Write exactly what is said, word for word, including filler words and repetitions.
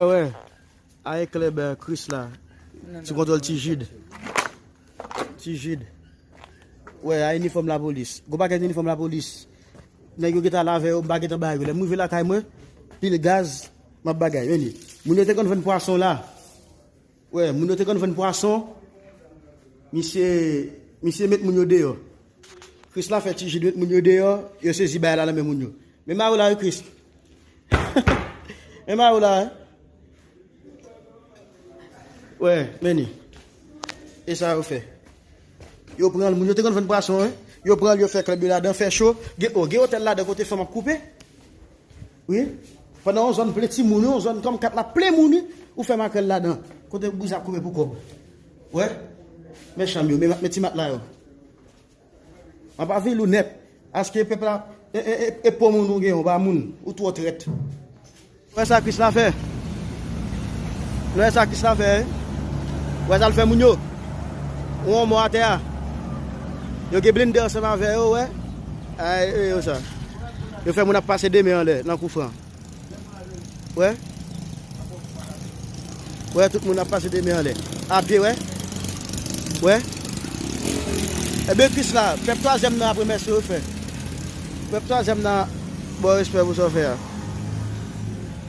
Wè, a eklè bè Chris la, sou kontwòl Ti Jid. Ti Jid. Wè, a inifòm lapolis. Gwo pakèt inifòm lapolis. Nèg yo gentan al avè yo, m pa gentan ba yo. Lè m rive lakay mwen, pil gaz, m ap bagay. Men li. Moun yo te konn vann pwason la. Wè, moun yo te konn vann pwason. Misye, misye met moun yo deyò. Chris la fè Ti Jid met moun yo deyò, yo sezi bagay la nan men moun yo. Men mari w la wi Chris. Men mari w la wi. Wè, men li. E sa yo fè. Yo pran l, moun yo te konn vann pwason, wi. Yo pran l, yo fè klèb yo ladan, fè cho. Gen, o, gen otèl ladan kote fanm ap koupe. Wi. Pandan yon zòn plen timoun, yon zòn kòm kat la plen moun, wi. Ou fè makrèl ladan. Kote bouzen ap koupe pou kòb. Wè. Men chanm yo, men, men ti matla yo. An pa vil ou nèt. Aske pèp la, e, e, e, e po moun ou gen, ou pa moun. Ou twò trèt. Wè sa Chris la fè. Nou wè sa Chris la fè, wi. Wè sa l fè moun yo. Ou yon mò atè a. Yo gen blende ansanm avè yo, wè. Ay, e, yo sa. Yo fè moun ap pase de men anlè, nan kou fran. Wè. Wè, tout moun ap pase de men anlè. A pye, wè. Wè. Ebyen, Chris la, pèp twazyèm nan ap remèsye w, frè. Pèp twazyèm nan, bon, respè pou sa w fè a.